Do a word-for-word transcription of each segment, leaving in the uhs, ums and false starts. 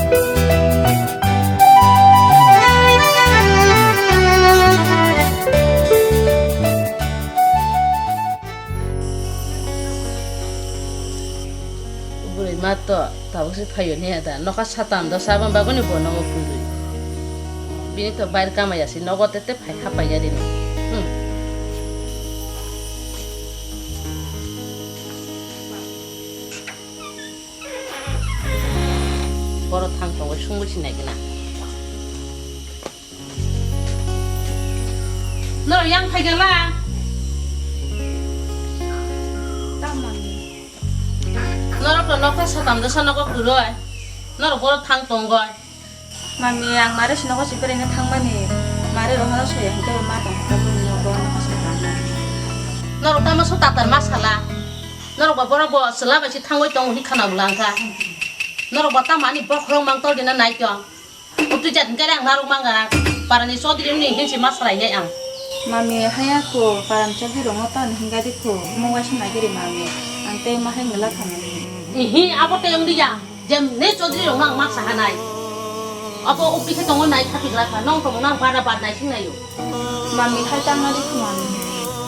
Bwrwi ma to tabuk se phaio niya da. Nokha satam da sabon bagoni bo nogo kwrwi. Bini to bair kamaya se nogo tete phai hapaiya rino. Hmm. Boro thang tongwi sungwi sinai gana. Norok yang phai gala. Norok to nokha satam da sanogo kwrwi. Norok boro thang tongoi. Mami, ang mare sinogo si bereng thangmani. Mare rohano soya hingke ma tong kha boni nogo nokha satam. Norok tamo so tatar ma sala. Norok ba borok bo chwla bai se thangwi tongo hinwi khana bwla wngkha. Norok ba tamo ani bokhorok mang tol dina nai tong. Utui jat hinkhe ang narwk mangara. Parani chodri wngni hinse ma swlainai ang. Mami, haya kho, parani chodri rokno tani hinga di kho. Omo waisa nai giri mami. Ang tei ma hai ngwla kha mami. Ihi, abo tei wngdi ya. Jemni chodri rokno ang ma saha nai. Abo upi khe tongo nai kha tikla kha. Nong tongmano ang bara bar nai sing naio. Mami hai tangna di kho mami.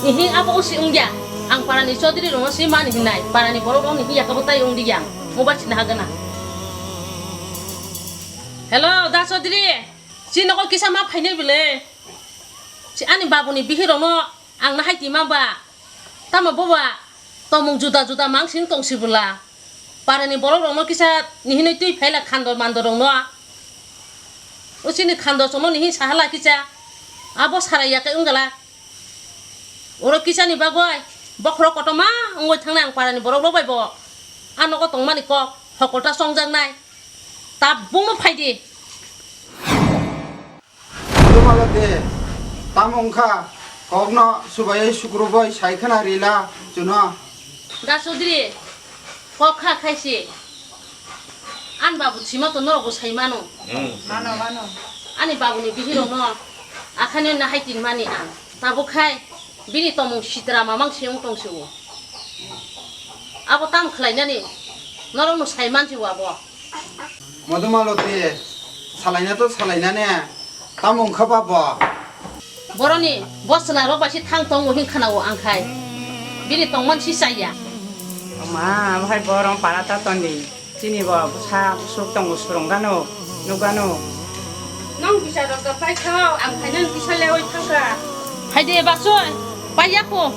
Ihi abo usi wngya. Ang parani chodri rokno si mani hinai. Parani borok rokni hiya kabo tai wngdi yang. Mobile sina hagana. Hello, da chodri. Si nogo kisa ma phainai bwle. Si ani babuni bihirokno ang na hai tima ba. Tamo boba tomung juda juda mang sing tong si bwla. Parani borok rokno kisa nihinwi twi phaila khando mando rokno. Usini khando sono nihin sahala kisa. Abo sarai yakai wngala. Oro kisani bagwi bokhorok kotorma wngwi thangnai ang parani borok rok bai bo. A nogo tongmani kok hokolta chongjaknai. Tabukno phaidi. Malate, tamo wngkha kokno subaiwi sukrubwi sai khna rila chuno. Da Chaudhary, kok kha khaisi. Ani babu thwima to norokbo sai mano. Hmm. Mano, mano. Ani babuni bihirokno akhani nahai tinmani ang. Tabuk khai bini tomung sitra mamang se wng tong se o. Abo tamo khlainani norokno sai mansi o abo. Madhumaloti, salaina to salaina ne, tamo wngkha ba bo? Boroni bo chwla rok bai se thang tongo hin khana o ang khai. Bini tongmani si chaya. Ma, bahai borong para ta tondi. Chini bo bwsa bwswk tongo, swrwng gano, nuk gano. Nong bisa rok ta pai kha, ang phainani kisa lewi thangkha. Phaide basoi, pai yakho.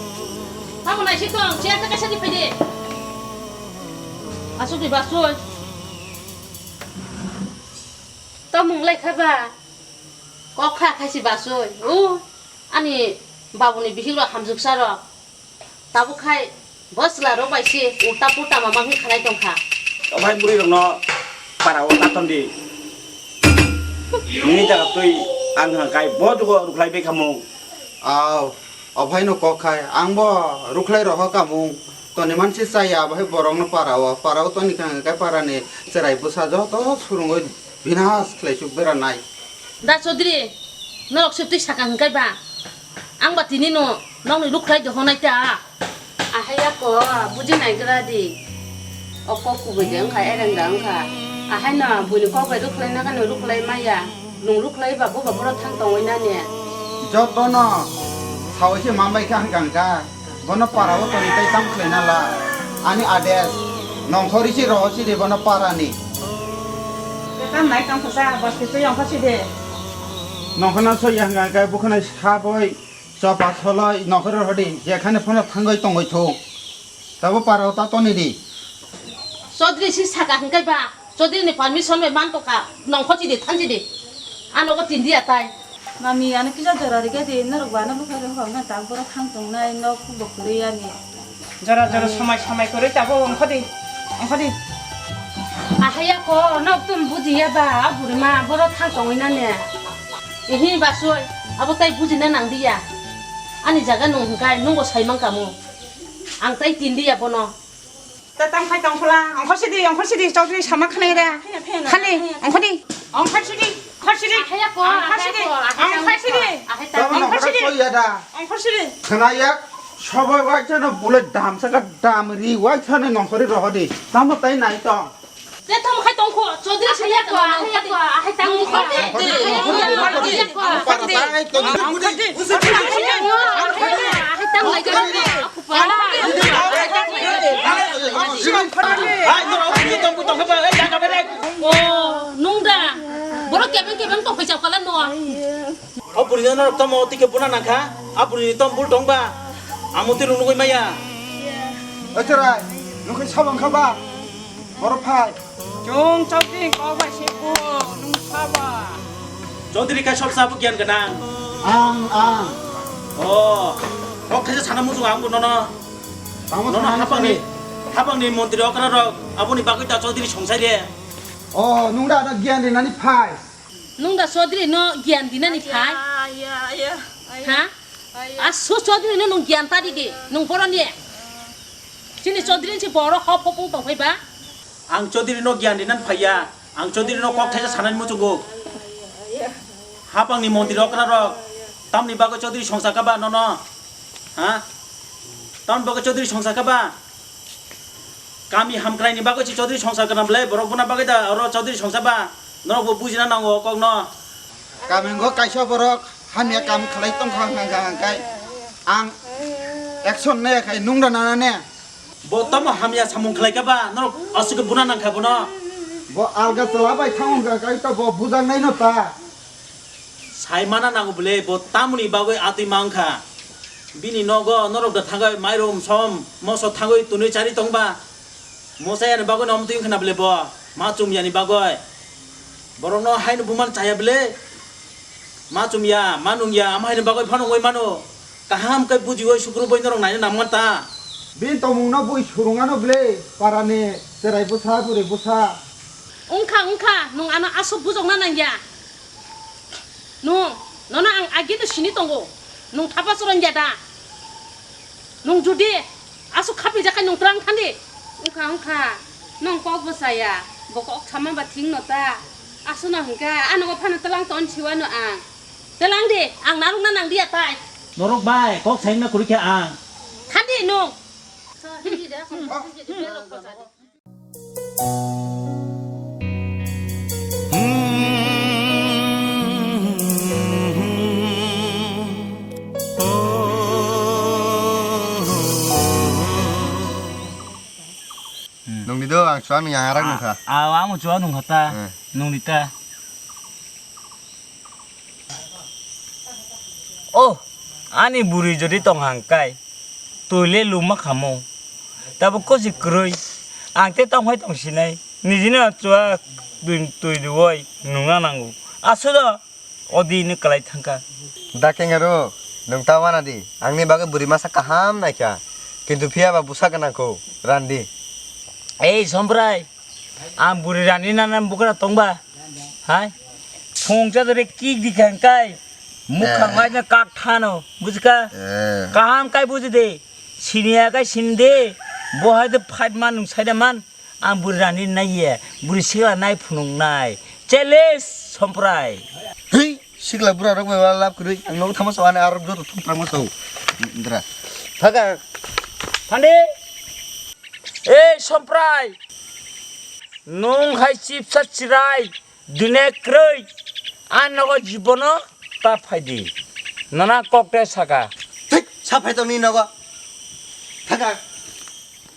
Tamo nai si tong, chair ta kaisa di phaide. Asuk di basoi. Tamo wng lai kha ba? Kok kha khaisi basoi. O, ani babuni bihik rok hamjwksa rok. Tabuk khai bo chwla rok bai se ulta pulta mama wng khanai tong kha. O bhai bwrwi rok no para o taton di. Nini jaga twi ang ha kai bo jugo rukhlai bai khamung. Aw, o bhai no kok khai ang bo rukhlai roho kamung. Toni mansi chaya bahai borok no para o, para o toni kha kai para ni cherai bwsa joto surungoi binas khlai suk bera nai. Da Chaudhary, norok se twi saka hwnkhe ba? Ang ba tini no nokni rukhlai dohonai ta. Ahai ako, buji nai gra di. O kok kubui de wngkha, ereng da wngkha. Ahai no buini kok bai rukhlai na kano rukhlai maya. Nung rukhlai ba bo ba boro thang tongwi nani. Joto no sawi se mambai kha hwnkha hwnkha. Bono para o toni tai tam khlai na la. Ani ades. Nongkhor isi roho si de bono para ni. Tam nai tong kha sa, bas khe twi ongkha si de. Nongkhor no so yang ga ga bukhana sa boi. Chopa soloi nongkhor roho di. Jekhane phone thangoi tongoi thung. Tabo para o ta toni di. Chaudhary si saka hwnkhe ba. Chaudhary ni permission bai man tongkha, nongkho chidi, than chidi. Ano go tindiya tai. Mami, ano kisa jora rikhe di, norok ba ano bukhai rok hokna tak borok thang tongnai, nok bo kwrwi ani. Jora jora Mami. Somai somai kwrwi tabo ongkho di, ongkho di. Ahaya ko, nok tum bujiya ba, a burima, borok thang tongwi nani. Ihi basoi, abo tai bujina nangdiya. Ani jaga nung hwnkhe, nungbo sai mankha mo. Ang tai tindiya bono. Ta tang khai tong khula, ongkhor sidi, ongkhor sidi, Chaudhary sama khnai da. Pheno, pheno, Khani, pheno. Ongkhor di. Ongkhor sidi, ongkhor sidi. Ahaya ko, ongkhor sidi, ahaya ko, ahaya ongkhor sidi. Ahaya ta. Tamo ongkhor nongkhor sidi. Soya da. Ongkhor sidi. Khna yak, sobo waithano bulai dam saka dam ri waithano nongkhori rohodi. Tamo tai nai tong. Te tamo khai tong kho, Chaudhary ahaya ko, O, nung da. Borok kebeng kebeng tongphai chapkala no. O bwrwino norok tamo tike buna nangkha. A bwrwini tom bul tongba. Amo twi rung nugui maya. Ochorai, nung khe sabang kha ba? Borok phai. Chwng chokding kok bai se bu nung saba. Chaudhary kha sop sabo giyan gwnang. Ang, ang. O, kok thaisa sana muchung ang bo nono. Tamo Nono sana hapangni, muchung. Hapangni montri okra rok aboni bagwi ta Chaudhary songsai de. O, nung da ada giyan rinani phai. Nung da Chaudhary no giyan dinani phai? Ya, ya, ya, ya. Ha? Ya. A su Chaudhary no nung giyan ta di di. Nung boroni. Chini Chaudhary ni si borok hop hop wng tong phai ba? Ang Chaudhary no giyan dinan phaiya, ang Chaudhary no kok thaisa sanani muchungo. Hapangni montri okra rok, tamni bagwi Chaudhary songsa kha ba nono? Ha? Tamni bagwi Chaudhary songsa kha ba? Kami hamkraini bagwi si Chaudhary songsa kana ble, borok buna bagwi da oro Chaudhary songsa ba? Norok bo bujina nango o kok no. Kami go kaisa borok hamya kam khlai tongkha hwnka hwnka hwnkai ang action nai khai nung da nana ne. Bo tamo hamya samung khlai kha ba, norok aswk buna nang kha bono. Bo alga chwla bai thang hwnka kai to bo bujang nai no ta. Sai mana nango bwle, bo tamoni bagwi atwi mang kha. Bini nogo norok da thangwi mairum som moso thangwi tunui chari tong ba. Mosa yani bagwi no omtwi wngkha na bwle bo, ma chum yani bagwi. Borok no haino buman chaya bwle. Ma chum ya, ma nung ya, ama haino bagwi phano wngwi mano. Kaham khe bujiwi sukrubwi norok naina nangma ta. Bini tongmung no bui surung ano bwle, para ni cherai bwsa, bwrwi bwsa. Wngkha, wngkha, nwng ano aswk bujokna nangya. Nwng, nono ang agini sini tongo. Nwng thapa chorong ya da? Nwng jodi aswk khapri jakha nwng twlang thandi. Wngkha, wngkha. Nwng kok bo chaya. Bo kok sama ba thing no ta. Aswk no hwnkha. Ano bo phano twlang ton siwano ang. Twlang di, ang narwkna nang diya tai. Norok bai, kok saima kwrwi khe ang. Thandi nwng. Nungni do ang chuang nung yang arak nungkha. Ah, ah, ang chuang nungkha ta. Eh. Nungni ta. Oh, ani bwrwi jodi tong hang kai, twi le luma khamo. Tabuk kosi kwrwi, ang te tong hai tong sinai. Nijini achua twi, twi rwoi nungna nango. Aswk do, odi ni kwlai thangkha. Da kengaro, nung ta wana di, angni bagwi bwrwi masa kaham naikha. Kintu phiya ba bwsa gwnang kho, randi. Ei Somprai, ang bwrwi rani nana bwkra tongba. Hai. Phung cha dore kik di khan kai. Mukhang hai na kak thano. Bujika? Eh. Kaham kai buji de. Siniya kai sin de. Bo hai de fight man nung sai de man. Ang bwrwi rani nai ye. Bwrwi sikla nai phunung nai. Challenge Somprai. Hei, sikla bura rok bai wala lab kwrwi. Ang nogo thama saw ani arok joto thum thangma saw. Indra. Thaka. Thandi. Ei Somprai. Nwng hai chipsa chirai, dine kwrwi, a nogo jibono ta phaidi. Nana kok te saka. Thik, sa phai tongni nogo. Thaka.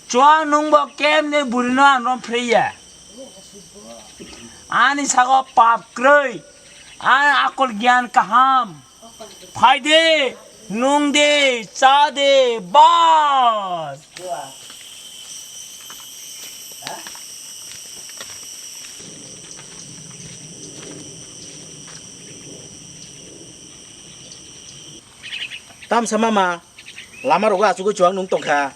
Chuang nwngbo kemne burino ang rom phreya. Ani sago pap kwrwi, ani akol gyan kaham. Phai de, nung de, cha de, bas. Tamsa mama, lama rogo achugwi chuwak nung tongkha.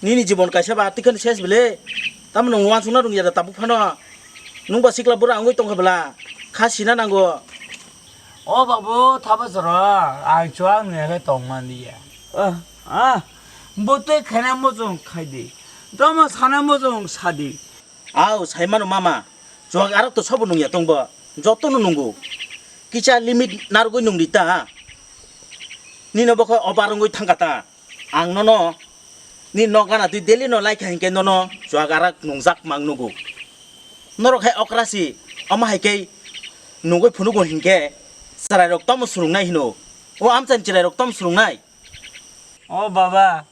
Nini jibon kaisa ba twikhani ses bile. Tamo nung wansukna rungya da tabuk phano. Nungba sikla bura wngwi tongkha bwla. Kha sina nango. O babu, thapa chwra, ang chuwak nungya khe tongmani ya. Ah, ah, bwtwi khaina muchung khaidi. Tamo sana muchung sadi. Au, saimano mama, chuwak arak to sobo nungya tongbo. Jotono nungo. Kisa limit narwgwi nungdi ta. Nino bokhe obar wngwi thangkha ta. Ang nono ni nok gana twi daily no laikha hinkhe nono chuwak arak nungjak mang nugo. Norok hai okra si, Omo hai khe nugwi phunugo hinkhe chwrairok tamo swrwngnai hino? O amchaini chwrairok tamo swrwngnai? O baba,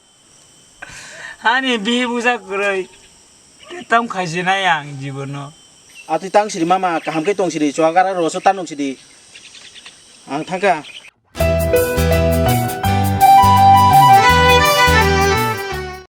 ani bihi busa kwrwi, tei tam khaijinai ang jibono. Atwi tang sidi mama, kaham khe tong sidi, chuagara roso tanung sidi. Ang thangkha.